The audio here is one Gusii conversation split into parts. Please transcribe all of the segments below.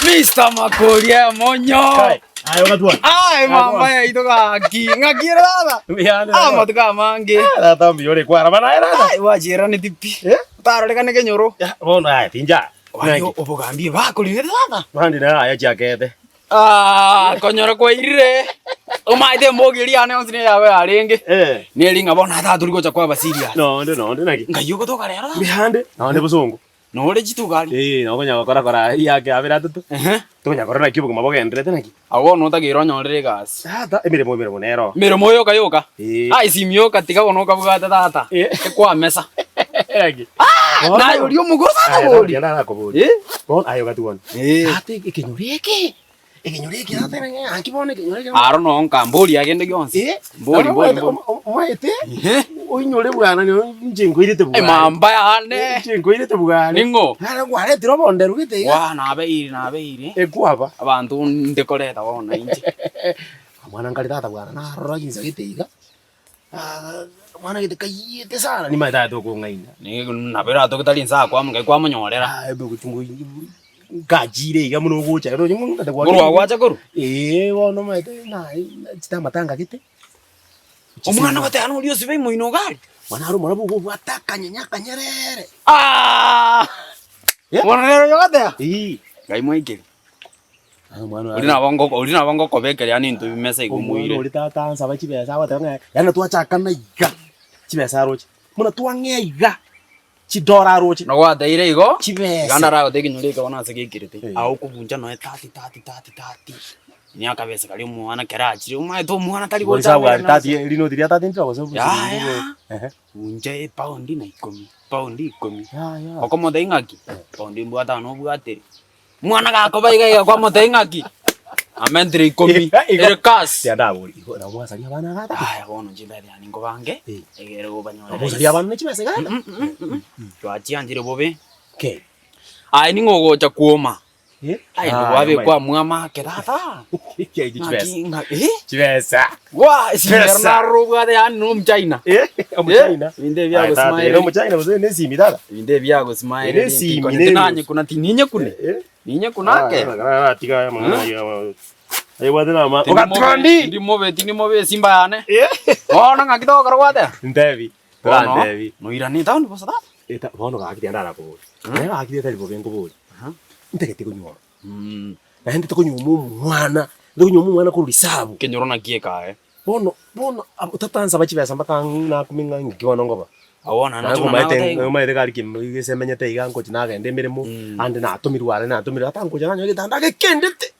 Mr. Makori emonyo. Kai, aye ogatwana. Ai mama yaito gaki. Ng'aki ere tata? Mbuya ande Ah, tata. amatuko amange. Tata mbuya ore kwaraba naye tata. Ai wachiraneti pi. Eh? Otarorekane kenyoro. Ya, bono aye tincha. Kwani obogambi bakorinete tata? Mandi naye aye chiakete. Ah, konyora kwairire. Omaete embogi eria yane yonsi neyago yarenge. Eh. Neri ng'a bono tata tori gocha kwaba serious. Nonde nonde naki. Ngai ogotoka rero tata. Mbuya ande, nonde bosongo. Nore chituko aria. Eh, nokonya gokora kora eyake abere atato. Ehe. Tokonya korora naki obogima bogenderete naki. Abwo bono otakeire onyorere egasi. Tata, emeremo emeremo nero. Emeremo yoka yoka. Eh. Ai esimi yoka tiga bono okabwate tata. Eh. Ekwamesa. Naki. Ah, naye oria omogoro tata Aye, bori. tata, narakoboria. Eh. Bono aye ogatwana. Eh. Tata ekenyoro eke. Ekenyoro eke tata ng'aki bono ekenyoro eke. Aro noo nkamboria kende gionsi. Eh. Mbori mbori mbori. Omaete Ehe. oinyore bwana inche nkoirete bware. Emamba yane. Inche nkoirete bware. Ning'o? Nare kwaretire obonderu gete iga. Waa nabeire nabeire. Ekwaba. Abanto nde koreta bono inche. Omwana nkare tata bwana narora chinsa gete iga. Omwana gete kayiete sana nimanyete aye tokong'aina. Nabo eratoke tari inse akwamo ngai kwamonyorera. Nkachire iga buna ogocha ere oche ng'o Korwa gwacha korwa? Eeh bono omanyete nachete amatanga gete. Omwana goteba noria osibe imoino iga aria. Mwana are omwana bwogo obwate akanyenya akanyerere. Aah! Bono nere oyo ogoteba? Eeh. Ngai mwaikeri. Omwana Oria nabo ngoko oria nabo ngokobekera yaani intwe bimesa igo Omwana moire. oria tata ansaba chibesa agoteba ng'a yaani twachakana iga chibesa aroche, buna twang'ea iga chidora aroche. Nogwateire igo, Chibesa. iga naragotebi ekenyoro eke bono ase gekerete, Eh. agokobuncha noe tati tati tati tati, ni akabesa karia omwana kera achire omanyete omwana tari Boria gocha sabu mbere ari na tati ase. rinoti ria tati ndire gose Yaya. Ehe. Buncha epaundi na ikomi, paundi ikomi. Yaya. Okomotebia ng'aki, paundi mbwate aa nobwatire. Mwana gakoba iga iga kwamotebia ng'aki, amentire ikomi, ere kasi. Tiga ndaborie, igo nabo mwasaria abana iga tata? Aya bono inche ndabia yaani nkobange, Eh. egere obanyore Nabo mwasaria abana ne chibesa iga tata? Twachianchire bobe. Kei. Aye ning'o ogocha kwoma? Eh? Aye Ah, nobwabekwa amwama ake tata. Kei chibesa. Ng'aki ng'a eh? Chibesa. Waa esimi ero Pesa. naroro obwate yaani na omochina. Eh, omochina. Ebinto ebi Aye, tata, ere biagosmaereria. omochina gose ne esimi tata? Ebinto ebi biagosmaereria Ere esimi, tikonyete ne ebiusu. nanyekuna tininyekune. Eh? Ninyekune ake. Tiga aya amang'ana ayio. Aye na ama. Tindi mobe, Ogatwandi. tindi mobe, tindi mobe esimba yane. Eh. Bono ng'aki togokora gwateba? Ntebi. Bono, Torantebi. noirane etown bosa tata. Eta bono gaki tiga ndarakoboria. Naye gaki tetari bobe nkoboria. Ntagete konyuoma. Naende tokonyuoma omwana, tokonyuoma omwana korwa risabu. Ekenyoro naki ekae. Bono, bono abwo tatansaba chibesa mpaka ang'e nakumia ng'a ng'aki bono nkoba. Abwo bono Naye nache komaete nagotebia. omaete gari ki gese menyete iga ngochi nagenda emeremo, ande natomirwe are natomirwe ata ngocha nanyora egetanda gekendete.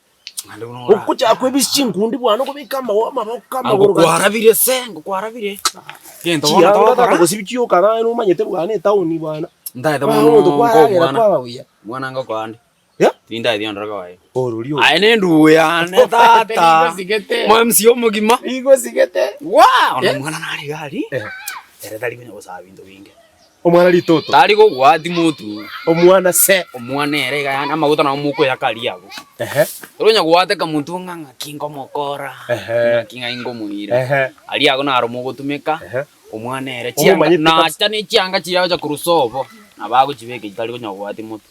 Naende buna ora- Ogochaka kwebisia chinkundi bwana okobeka amago amaboko amagoro gati. Ngokwarabire se, ngokwarabire. Gento bono Chianga tata togokora. gosibia chioka naye nomanyete bwana etown bwana. Ntaete Bwana mono omonto kwaragera nkobwana. kwaba buya. Mwana ngokoa ande. Yeah? Tindaeti onde kawaida. Orori oro. Aye nendugu yane tata. Nigosigete. Mo MC omogima. Nigosigete. Waa! Ono Eh? omwana nare iga aria. Eh. Ere tari konya gosaba binto binge. Omwana ritoto. Tari kogwati motu. Omwana se. Omwana ere iga yaani amaguta nabo mokoyaka aria abwo. Ehe. Tori konya gwateka motwe ng'a ng'aki nkomokora. Ehe. Ng'aki ng'ai nkomoira. Ehe. Aria agwo naro mogotumeka. Ehe. Omwana ere chianga Omomanyete kabisa. nacha ne chianga chiria agocha korwa sobo nabo agochibeka echio tari konya kogwati motwe.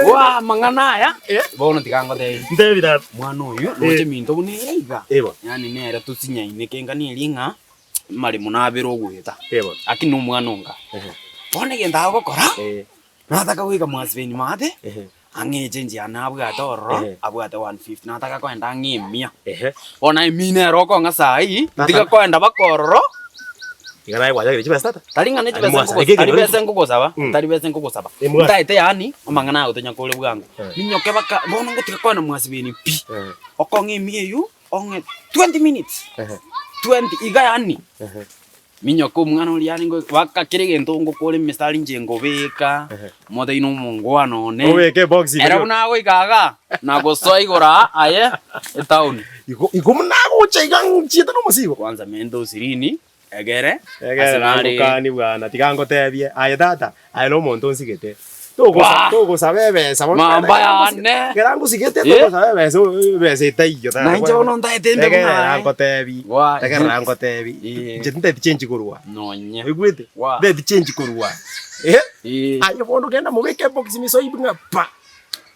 Waa amang'ana aya bono tiga ngotebie Ntebi tata. omwana oyo noche minto buna ere iga Ebo. yaani nere tosinyaine kenga neri ng'a amaremo nabere ogoeta Ebo. lakini nomwana onga. Bono egento agokora nataka goika mwasibeni maate Ang'e echenji yane abwate ororo, Ehe. abwate 150, nataka koenda ang'e emia. Ehe. Bono emia nere okong'a saa hii, Tata. tiga koenda mpaka ororo, Iga naye gwachakire chibesa tata. tari ng'a ne Ari chibesa mwasare nkogos- kegeni tari ore. besa nkogosaba, Mm. tari besa nkogosaba. Eh, mwase. Ntaete yaani, amang'ana aye gotonya kore bwango. Eh. Minyoke baka, bono ngotiga koenda mwasibeni pi, Eh. okong'a emia eywo, ong'e 20 minutes, Ehe. 20 iga yaani. Ehe. Minyoka omwana oria are ngo baka kera egento ngokora emistari inche ngobeka, omotebi na omongwana one. Obeke ebox Ere igoro. buna agoika igaa, nagosoa igoro aa aye etown. Igo igo buna agocha iga nchiete na omosigo. Kwanza menta osirini, egere, Egere ase nare. nagokani bwana, tiga ngotebie, aye tata, aye nomonto onsigete. Togosa Wah! togosaba ebesa bono Mamba yane. Ekero angosigete Eh? togosaba ebesa ebesa etaiyo tata Na inche bono ntaete mbe buna Tegerera aye. nkotebi, Wah! tegerera nkotebi, Eh. inche tinteti change korwa. Nonye. Oigwete? Wah! Nteti change korwa. Eh? Eh. Aye bono genda mobeke ebox ime soibi ng'a pa!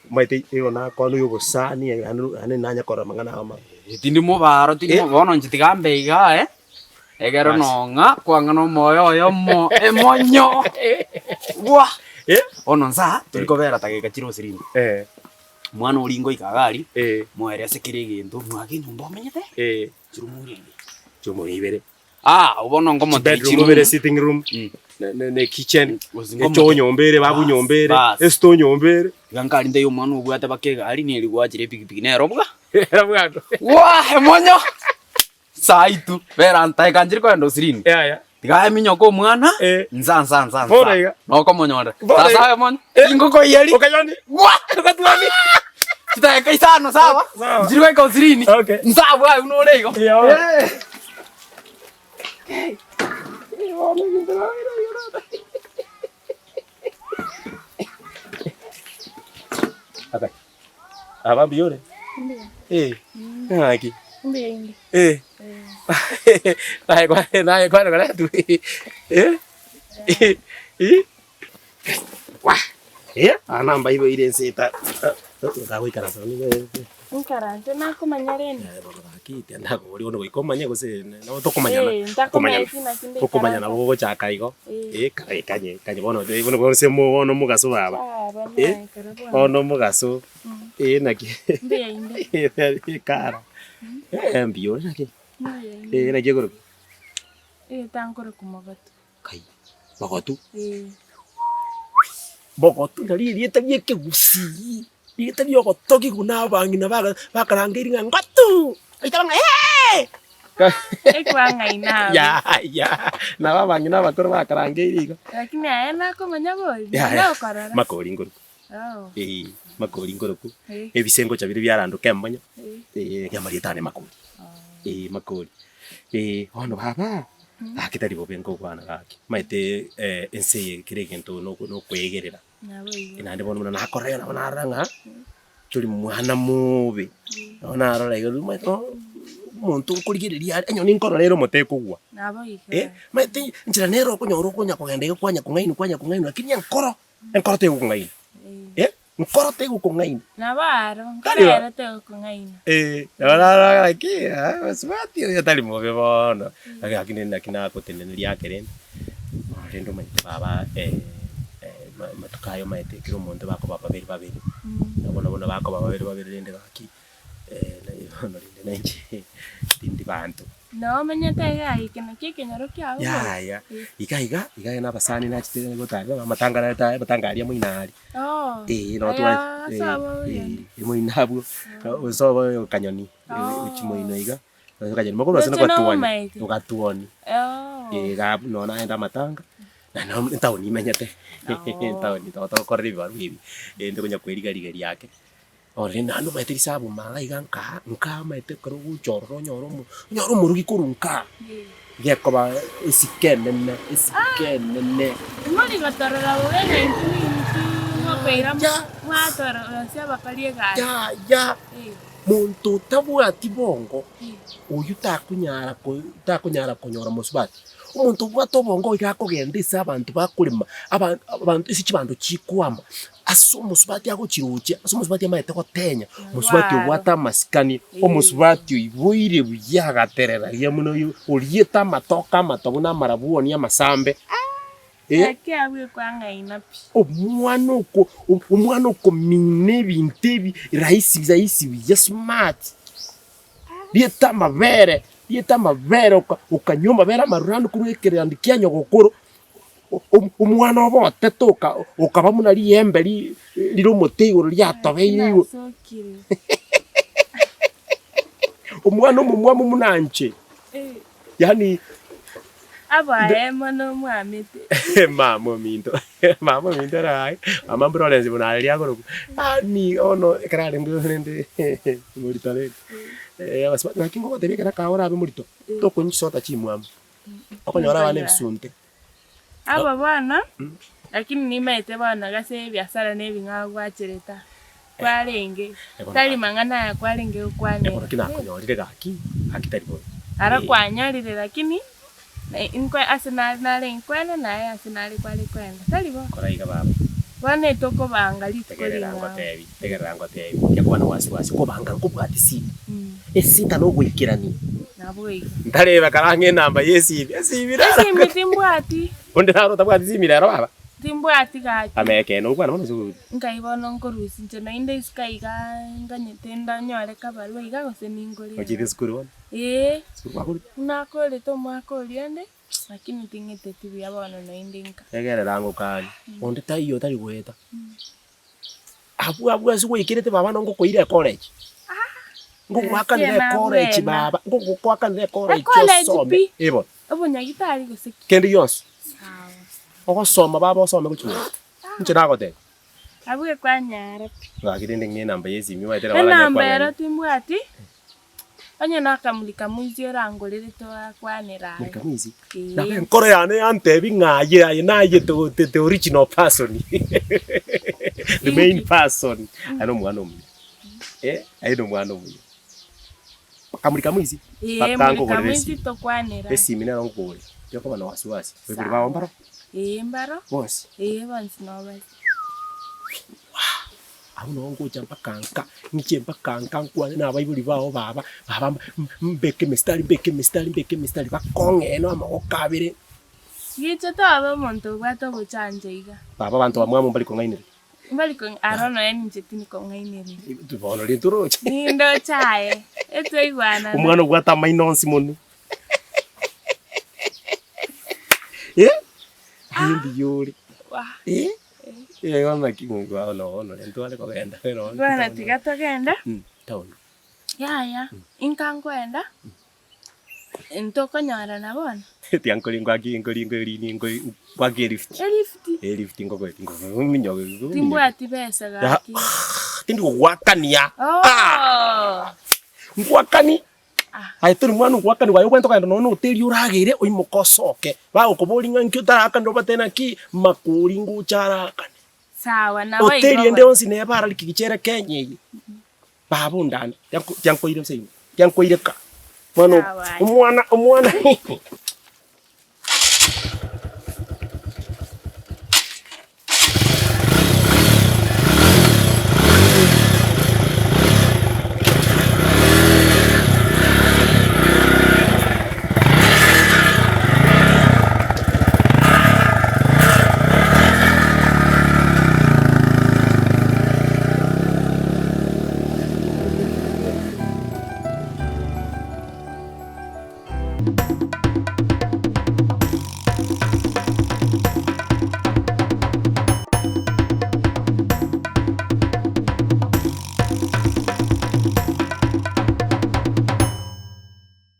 Omanyete igo nakwana oyo obosani naende naende nanya korora amang'ana ao amabe. Tindi mobaro tindi Eh. mo bono inche tiga mbe igaa eh, ekero Bas. nong'a kwang'ana omoyo oyomo emonyo bwa! Eh. Bono nsa tori kobera tageka chire ase rimo. Eh. Omwana oria ngoika iga aria, Eh. moerese kera egento, mwake enyomba omenyete, Eh. chirumu rende. Chirumu ibere. Ah, bono ngomotebi Bedroom chirumu. ibere, sitting room, Mm. ne- ne- ne kitchen, Gose echoo ngomote- nyomba ere, babu Bas, nyomba ere, bas. esitoo nyomba ere. Iga nkarinde ya omwana obwate baka egari neri gwachire epikipiki nero bwa. Era bwango. Wah emonyo! Sai tu, bera ntaeka nchire kogenda osirini. Yaya. Tiga eminyoke omwana, Eh. nsa nsa nsa nsa. Bono iga. Nokomonyora. Bono Sasa iga. aye mono, Eh. ingokoiyeri. Okanyoni. Wah! Okatwani. Chidakika isano sawa, Sawa. nchire goika osirini. Okay. Nsa abwo aye buna ore igo. Yeah. Aba. Aba mbuya ore? Mbuya. Eh. Ng'aki? Mbuya inde. Eh. Naye kwa naye kwa koretwe. Eh. Eh. Wah. Eh, aa nambaiboire ense eta otagoikaransa nigo Nkaranse nakomanya rende. bono gaki tiandakoboria bono goika omanye gose nabo tokomanyana. Eh, ntakomanyeti naki Tokomanyana ndaikaransa. nabo gogochaka igo. Eh. Eh, kare kanye kanye bono bono gose bono omogaso baba. Ah, bono Eh, naikara bono. Bono omogaso. Eh naki. Mbuya inde. Kara. Eh mbuya ore naki. Mbuya inde. Eh naki okorokwa? Eh, tankorokwa Mogotu. Kai, Mogotu? Eh. Mogotu nari erieta ria ekegusii, rieta ria ogotogi na abang'ina baga bakarangeiri ng'a ngotu! Baitaba ng'a eeh! Ekwang'aina abwo. Yaya, nabo abang'ina abakoro bakarangeiri igo. Lakini aye nakomanya bori, Yaya, nokorora. makori nkorokwa. Oh. Eeh, makori nkorokwa, Eh. ebise ngocha biria biarandoka emonyo, Eh. eh, amarieta ane makori. Eh, makori. Eh, bono baba, gaki tari bobe nkokwana gaki, omanyete ense eye kera egento noko nokoegerera. Naboigo. Naende bono buna nakorora nabo narora ng'a, tori mwana mobe, nabo narora igo omanyete omonto okorigereria are onye ninkorora ere omote ekogwa. Naboigo. Omanyete enchera nere okonyora okonya kogenda iga kwanya kong'ainwa kwanya kong'ainwa lakini enkoro, enkoro tegokong'aina. Nkoro tegokong'aina. Nabo aro, nkoro Tari bo? ero tegokong'aina. Eh, nabo narora ng'aki ah, mosubati oyo tari mobe bono. Lakini lakini naki nagoteneneria ake rende, rende omanyete baba amatuko aya omanyete ekero omonto bakoba babere babere, nabo nabo bakoba babere babere rende gaki bono rende na inche tindi banto. Nomenyete iga eke nakio ekenyoro kiao gose? Yaya, iga iga, iga na abasani nachete gotarera amatanga narete amatanga aria moino aria. Oh, Eh, nabo aya twa ase abwo oyonde. eh, moino abwo, sobo kanyoni, Oh. gochia moino iga, kanyoni mokorwa ase Roche nogatuoni, nomomaete? ogatuoni. Oh. Eh, iga abwo nonye naenda amatanga, na no etaoni imenyete, Oh. etaoni togokorera ebibarua ebi, rende konya kwerigarigeria ake. Ore naende omanyete risabu mara iga nkaa, nkaa omanyete ekero ogocha ororo onyore omo onyore omorogi korwa nkaa, gekoba esike enene, esike enene. Timori gotorora bobe ng'a intwe nintwe mokoira Ya. mwatorosia abakori egasi. Yaya, Eh. monto otabwati bongo, Eh. oywo takonyara ko takonyara konyora mosubati. Omonto obwate obongo iga akogenda ase abanto bakorema, aba abanto ase chibando chikwama, ase omosubati agochirochia, ase omosubati amaete gotenya, omosubati obwate amasikani, omosubati oiboire buya agaterera riria buna oyo oriete amatoke amatobu na amarabwoni amasambe eh. Naki abwo ekwang'aina pi. Omwana oko omwana okomina ebinto ebi rahisi rahisi buya smart. Rieta amabere, rieta amabere oka okanywa amabere amaruranu korwa ekerandi kia nyogokoro, omwana obotete oka okaba buna riembe ri rire omote igoro riatobeire igoro. Nasokire. Omwana omomwamu buna inche, yaani Abaye mono omwamete. Mama ominto, mama ominto ere aye, mama Florence buna aria akorokwa, yaani bono ekero arenge rende morito rende, abasubati naki ngogotebia ekero akago orabe morito, tokonywa chisoda chimwamu, okonyora abana ebisunte. Aba bono, lakini nimaete bono gase ebiasara na ebing'ao gwacherete aa, kwarenge, tari mang'ana aya kwarenge gokwanera. Ekero ki nakonyorire gaki, gaki tari bobe. Aro kwanyorire lakini. Na inkwe ase nare narenge kwenda naye ase nare kware kwenda, tari bo? Kora iga baba. Bono etokobanga rituko Tegerera ring'ao. ngotebi, tegerera ngotebi, tiga koba na wasi wasi, kobanga nkobwati sita. Esita nogoikerania. Nabo igo. Ntarebe karang'e enamba ya esimi, esimi rero. Esimi timbwati. Onde naro otabwati simi rero baba? Timbwati gaki. Ame ekeene okwane bono ase obobe. Nkai bono nkorusia inche naende isiko igaa nganyete ndanyore kabarua iga gose ningore. Ochiete esukuru bono? Ee. Esukuru kwakorete? Nakorete omwaka oria onde, lakini ting'eteti buya bono naende nka. Tegerera ngokanie, onde taiyo otari goeta. Abwo abwo ase gwaikerete baba nongo okoira ecollege. Ngogoakanera ecollege baba, ngogoakanera ecollege Ecollege osome. pi? Eh bono. Obonyagitari gose ki? Kende gionsi. Sawa. Ogosoma baba osome gochia igoro. Inche nagotebia. Abwo ekwanyara pi. Gaki rende ng'a enamba ya esimi omanyete nabo Enamba ero aranyakwanani. timbwati, onye nakamurika mwizi orangorere torakwanera aye. Murika mwizi? Ee. Nabo enkoro yane yantebi ng'a aye aye naye the the the original person the main Inki? person. Aye nomwana omuya, eh aye nomwana omuya. Kamurika mwizi? Ee, Mpaka murika nkogorere mwizi esimi. tokwanera aye. Esimi nero nkogorera, tiokoba na wasiwasi. Baibori Sawa. bao mbaro? Ee mbaro. Bonsi? Ee bonsi nobare. Abwo noo ngocha mpaka nka, ng'iche mpaka nka nkwane na abaibori bao baba, baba mbeke emistari mbeke emistari mbeke emistari bakong'ee na amagoko abere. Gicha tobe omonto obwate obochanjo iga. Baba abanto bamwabo mbari kong'ainereria. Mbari kong aro nonya ninche tindi kong'ainereria. Bono rende toroche. Nindoche aye, etwaigwanana. Omwana obwate amaino onsi monwe. Eh, aye mbuya ore. Wah. Eh, eh bono naki bono bono rende tware kogenda Bono tiga togende. Town. Yaya, inka nkoenda, ntokonyorana bono. Tiga nkori ngwaki nkori nkori nkori ngwake elift. Elift? Elift ngokoeti ngominyoke. Timbwati besa gaki. Tindi kogwakania. Oh. Ngwakani. Aye tori mwana ogwakanigwa aye obwenerete kogenda nonya na hoteli oragere oimoke osoke. Bagokoboria ng'a nki otarakane obatebie naki makori ngocha arakane. Sawa nabo igo Hoteli ende bono. yonsi neba arari kigicha ere Kenya eye. Baba ondane, tiankoire nse ime, tiankoire ka. Mwana Sawa aye. omwana omwana.